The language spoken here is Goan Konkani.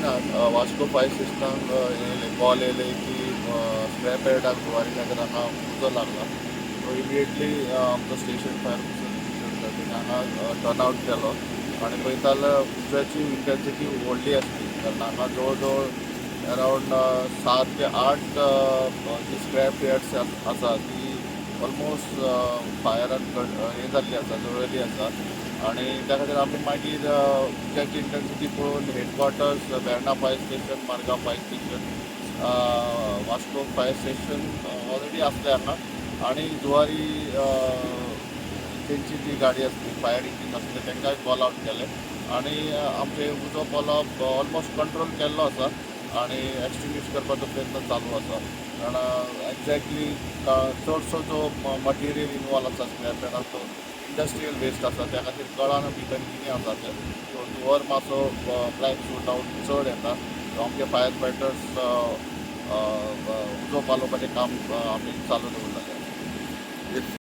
9:15 वास्को फायर स्टेशनाक येयलें, कॉल येयले की स्क्रॅप यार्डाक जुवारी नगर हांगा उजो लागला. सो इमिडिएटली आमचो station fire officer Kishore sir हांगा टर्न आवट केलो आनी पळयता जाल्यार उज्याची इंटेन्सिटी व्हडली आसली, कारण हांगा जवळ जवळ अरावंड 7 ते 8 जी स्क्रॅप यार्ड्स आसा ती ऑलमोस्ट फायरान हें जाल्ली आसा, जळ्ळेली आसा. आनी त्या खातीर आमी मागीर उज्याची इंटेन्सिटी पळोवन headquarters Verna fire station, Margao fire station, Vasco fire station already आसले हांगा आनी जुवारी तेंची जी गाडी आसली, फायर इंजीन आसले, तांकांय कॉल आवट केले आनी आमचे उजो पालोवप ऑलमोस्ट कंट्रोल केल्लो आसा आनी एक्सटिंग्विश करपाचो प्रयत्न चालू आसा, कारण एक्झॅक्टली चडसो जो मटेरियल इनवॉल्व आसा स्क्रॅप यार्डान तो इंडस्ट्रियल वेस्ट आसा. त्या खातीर कळना भितर कितें आसा तें. सो धुंवर मातसो, ब्लॅक शूट आउट चड येता. सो आमचे फायर फायटर्स उजो पालोवपाचें काम आमी चालू दवरलेलें आसा.